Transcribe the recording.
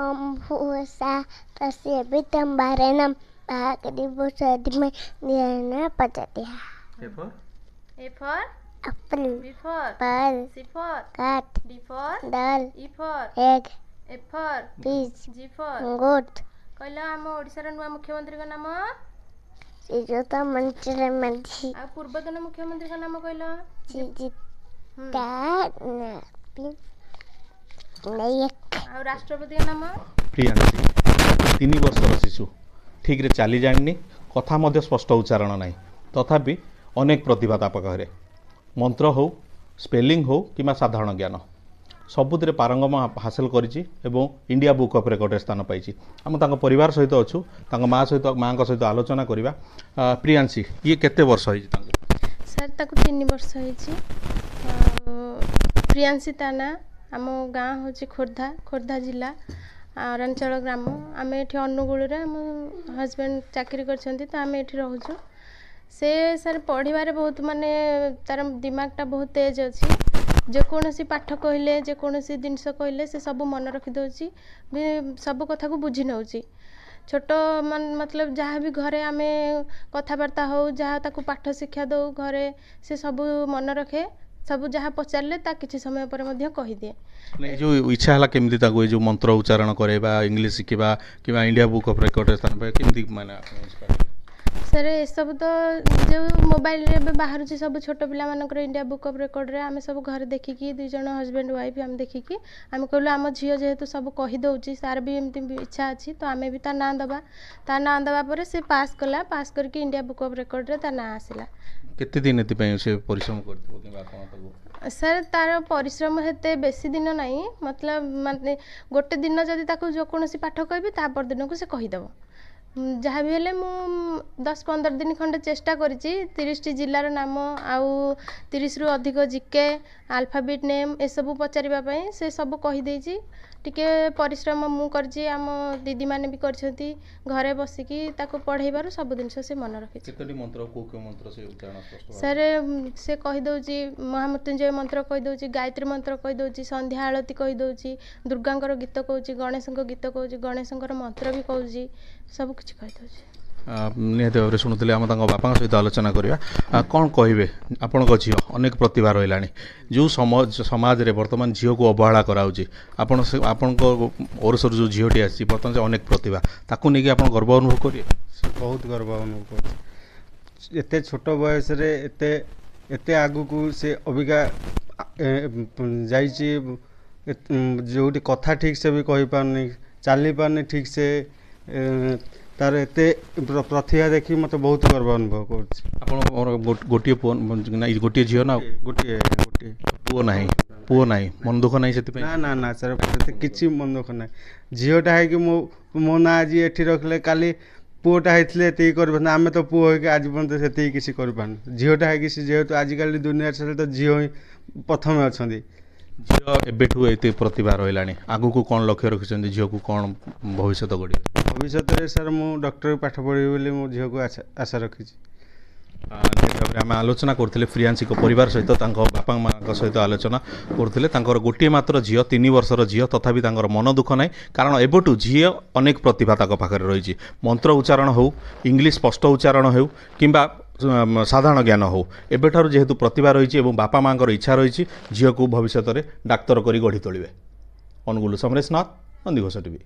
Om ଭୂର୍ଭୁବଃ ତସ୍ୟ ପିତମ୍ବରନମ୍ ଭାଗଦେବୋ ଧିମହି A for A for, apple, B for, ball, C for, cat, D for, doll, E for, egg, F for, peach, G for. Goat. କହିଲ ଆମ ଓଡ଼ିଶାର ନୂଆ ମୁଖ୍ୟମନ୍ତ୍ରୀଙ୍କ ନାମ? ଶ୍ରୀଯୁକ୍ତ ମଞ୍ଚୁର ମାଝୀ। ଆଉ ପୂର୍ବତନ ମୁଖ୍ୟମନ୍ତ୍ରୀଙ୍କ ନାମ କହିଲ? ଶ୍ରୀଯୁକ୍ତା ନବୀନ ନାୟକ। ଆଉ ରାଷ୍ଟ୍ରପତିଙ୍କ ନାମ? ପ୍ରିୟାଂଶୀ 3 ବର୍ଷର ଶିଶୁ, ଠିକ୍ରେ ଚାଲି ଜାଣିନି, କଥା ମଧ୍ୟ ସ୍ପଷ୍ଟ ଉଚ୍ଚାରଣ ନାହିଁ, ତଥାପି ଅନେକ ପ୍ରତିଭା ତା ପାଖରେ। ମନ୍ତ୍ର ହେଉ, ସ୍ପେଲିଂ ହେଉ କିମ୍ବା ସାଧାରଣ ଜ୍ଞାନ, ସବୁଥିରେ ପାରଙ୍ଗମ ହାସଲ କରିଛି ଏବଂ ଇଣ୍ଡିଆ ବୁକ୍ ଅଫ୍ ରେକର୍ଡ଼ରେ ସ୍ଥାନ ପାଇଛି। ଆମେ ତାଙ୍କ ପରିବାର ସହିତ ଅଛୁ, ତାଙ୍କ ମା ସହିତ, ମାଆଙ୍କ ସହିତ ଆଲୋଚନା କରିବା। ପ୍ରିୟାଂଶୀ, ଇଏ କେତେ ବର୍ଷ ହେଇଛି ତାଙ୍କୁ? ସାର୍, ତାକୁ 3 ବର୍ଷ ହେଇଛି। ଆଉ ପ୍ରିୟାଂଶୀ ତା ନାଁ। ଆମ ଗାଁ ହେଉଛି ଖୋର୍ଦ୍ଧା, ଖୋର୍ଦ୍ଧା ଜିଲ୍ଲା ଅରାଞ୍ଚଳ ଗ୍ରାମ। ଆମେ ଏଠି ଅନୁଗୁଳରେ ଆମ ହଜବେଣ୍ଡ ଚାକିରି କରିଛନ୍ତି, ତ ଆମେ ଏଠି ରହୁଛୁ। ସେ ସାର୍ ପଢ଼ିବାରେ ବହୁତ, ମାନେ ତା'ର ଦିମାଗଟା ବହୁତ ତେଜ ଅଛି। ଯେକୌଣସି ପାଠ କହିଲେ, ଯେକୌଣସି ଜିନିଷ କହିଲେ ସେ ସବୁ ମନେ ରଖିଦେଉଛି ବି, ସବୁ କଥାକୁ ବୁଝି ନେଉଛି। ଛୋଟ ମତଲବ ଯାହା ବି ଘରେ ଆମେ କଥାବାର୍ତ୍ତା ହେଉ, ଯାହା ତାକୁ ପାଠ ଶିକ୍ଷା ଦେଉ ଘରେ, ସେ ସବୁ ମନେ ରଖେ। ସବୁ ଯାହା ପଚାରିଲେ ତା କିଛି ସମୟ ପରେ ମଧ୍ୟ କହିଦିଏ। ଏଇ ଯେଉଁ ଇଚ୍ଛା ହେଲା କେମିତି ତାକୁ, ଏଇ ଯେଉଁ ମନ୍ତ୍ର ଉଚ୍ଚାରଣ କରାଇବା, ଇଂଲିଶ ଶିଖିବା କିମ୍ବା ଇଣ୍ଡିଆ ବୁକ୍ ଅଫ୍ ରେକର୍ଡ଼ରେ ସ୍ଥାନ ପାଇବା, କେମିତି ମାନେ? ସାର୍, ଏସବୁ ତ ଯେଉଁ ମୋବାଇଲରେ ଏବେ ବାହାରୁଛି ସବୁ ଛୋଟ ପିଲାମାନଙ୍କର ଇଣ୍ଡିଆ ବୁକ୍ ଅଫ୍ ରେକର୍ଡ଼ରେ, ଆମେ ସବୁ ଘରେ ଦେଖିକି, 2 ଜଣ ହଜବେଣ୍ଡ ୱାଇଫ୍ ଆମେ ଦେଖିକି ଆମେ କହିଲୁ ଆମ ଝିଅ ଯେହେତୁ ସବୁ କହିଦେଉଛି, ତାର ବି ଏମିତି ଇଚ୍ଛା ଅଛି, ତ ଆମେ ବି ତା ନାଁ ଦେବା। ତା ନାଁ ଦେବା ପରେ ସେ ପାସ୍ କଲା, ପାସ୍ କରିକି ଇଣ୍ଡିଆ ବୁକ୍ ଅଫ୍ ରେକର୍ଡ଼ରେ ତା ନାଁ ଆସିଲା। କେତେ ଦିନ ଏଥିପାଇଁ ସେ ପରିଶ୍ରମ କରିଥିବ କିମ୍ବା ଆପଣ ତାକୁ? ସାର୍, ତାର ପରିଶ୍ରମ ଏତେ ବେଶୀ ଦିନ ନାହିଁ, ମତଲବ ମାନେ ଗୋଟେ ଦିନ ଯଦି ତାକୁ ଯେକୌଣସି ପାଠ କହିବି, ତା ପରଦିନକୁ ସେ କହିଦେବ। ଯାହା ବି ହେଲେ ମୁଁ 10-15 ଦିନ ଖଣ୍ଡେ ଚେଷ୍ଟା କରିଛି। 30ଟି ଜିଲ୍ଲାର ନାମ ଆଉ 30ରୁ ଅଧିକ ଜିକେ, ଆଲଫାବେଟ୍ ନେମ୍ ଏସବୁ ପଚାରିବା ପାଇଁ ସେ ସବୁ କହିଦେଇଛି। ଟିକେ ପରିଶ୍ରମ ମୁଁ କରିଛି, ଆମ ଦିଦିମାନେ ବି କରିଛନ୍ତି। ଘରେ ବସିକି ତାକୁ ପଢ଼େଇବାରୁ ସବୁ ଜିନିଷ ସେ ମନେ ରଖିଛି। କେତୋଟି ମନ୍ତ୍ର, କେଉଁ କେଉଁ ମନ୍ତ୍ର ସେ ଉଚ୍ଚାରଣ ସ୍ପଷ୍ଟ? ସାର୍, ସେ କହିଦେଉଛି, ମହାମୃତ୍ୟୁଞ୍ଜୟ ମନ୍ତ୍ର କହିଦେଉଛି, ଗାୟତ୍ରୀ ମନ୍ତ୍ର କହିଦେଉଛି, ସନ୍ଧ୍ୟା ଆଳତୀ କହିଦେଉଛି, ଦୁର୍ଗାଙ୍କର ଗୀତ କହୁଛି, ଗଣେଶଙ୍କ ଗୀତ କହୁଛି, ଗଣେଶଙ୍କର ମନ୍ତ୍ର ବି କହୁଛି, ସବୁ କିଛି କହିଦେଉଛି। ନିହାତି ଭାବରେ ଶୁଣୁଥିଲେ, ଆମ ତାଙ୍କ ବାପାଙ୍କ ସହିତ ଆଲୋଚନା କରିବା। କ'ଣ କହିବେ, ଆପଣଙ୍କ ଝିଅ ଅନେକ ପ୍ରତିଭା ରହିଲାଣି, ଯେଉଁ ସମାଜରେ ବର୍ତ୍ତମାନ ଝିଅକୁ ଅବହେଳା କରାହେଉଛି, ଆପଣ ସେ ଆପଣଙ୍କ ଔରସରୁ ଯେଉଁ ଝିଅଟି ଆସିଛି, ବର୍ତ୍ତମାନ ସେ ଅନେକ ପ୍ରତିଭା, ତାକୁ ନେଇକି ଆପଣ ଗର୍ବ ଅନୁଭବ କରିବେ? ବହୁତ ଗର୍ବ ଅନୁଭବ କରୁଛି। ଏତେ ଛୋଟ ବୟସରେ ଏତେ ଏତେ ଆଗକୁ ସେ ଅବିକା ଯାଇଛି, ଯେଉଁଠି କଥା ଠିକ୍ ସେ ବି କହିପାରୁନି, ଚାଲିପାରୁନି ଠିକ୍ ସେ, ତାର ଏତେ ପ୍ରତିଭା ଦେଖି ମୋତେ ବହୁତ ଗର୍ବ ଅନୁଭବ କରୁଛି। ଆପଣଙ୍କର ଗୋଟିଏ ପୁଅ ନା ଗୋଟିଏ ଝିଅ ନା? ଗୋଟିଏ, ଗୋଟିଏ ପୁଅ। ନାହିଁ, ପୁଅ ନାହିଁ, ମନ ଦୁଃଖ ନାହିଁ ସେଥିପାଇଁ? ନା ନା ନା ସାର୍, ସେତେ କିଛି ମନ ଦୁଃଖ ନାହିଁ। ଝିଅଟା ହେଇକି ମୋ ନାଁ ଆଜି ଏଠି ରଖିଲେ, କାଲି ପୁଅଟା ହେଇଥିଲେ ଏତିକି କରିପାରିଥାନ୍ତା। ଆମେ ତ ପୁଅ ହେଇକି ଆଜି ପର୍ଯ୍ୟନ୍ତ ସେତିକି କିଛି କରିପାରୁନୁ। ଝିଅଟା ହେଇକି ସେ ଯେହେତୁ ଆଜିକାଲି ଦୁନିଆରେ ତ ଝିଅ ହିଁ ପ୍ରଥମେ ଅଛନ୍ତି। ଝିଅ ଏବେଠୁ ଏତେ ପ୍ରତିଭା ରହିଲାଣି, ଆଗକୁ କ'ଣ ଲକ୍ଷ୍ୟ ରଖିଛନ୍ତି? ଝିଅକୁ କ'ଣ ଭବିଷ୍ୟତ ଗଢ଼ିବେ? ଭବିଷ୍ୟତରେ ସାର୍, ମୁଁ ଡକ୍ଟର ପାଠ ପଢ଼ିବି ବୋଲି ମୋ ଝିଅକୁ ଆଶା ରଖିଛି। ନିହାତି ଭାବରେ ଆମେ ଆଲୋଚନା କରୁଥିଲେ ପ୍ରିୟାଂଶୀଙ୍କ ପରିବାର ସହିତ, ତାଙ୍କ ବାପା ମାଆଙ୍କ ସହିତ ଆଲୋଚନା କରୁଥିଲେ। ତାଙ୍କର ଗୋଟିଏ ମାତ୍ର ଝିଅ, 3 ବର୍ଷର ଝିଅ, ତଥାପି ତାଙ୍କର ମନ ଦୁଃଖ ନାହିଁ, କାରଣ ଏବେଠୁ ଝିଅ ଅନେକ ପ୍ରତିଭା ତାଙ୍କ ପାଖରେ ରହିଛି। ମନ୍ତ୍ର ଉଚ୍ଚାରଣ ହେଉ, ଇଂଲିଶ ସ୍ପଷ୍ଟ ଉଚ୍ଚାରଣ ହେଉ କିମ୍ବା ସାଧାରଣ ଜ୍ଞାନ ହେଉ, ଏବେଠାରୁ ଯେହେତୁ ପ୍ରତିଭା ରହିଛି ଏବଂ ବାପା ମାଆଙ୍କର ଇଚ୍ଛା ରହିଛି ଝିଅକୁ ଭବିଷ୍ୟତରେ ଡାକ୍ତର କରି ଗଢ଼ି ତୋଳିବେ। ଅନୁଗୁଳ ସମରେଶ ନାଥ, ନନ୍ଦିଘୋଷ ଟିଭି।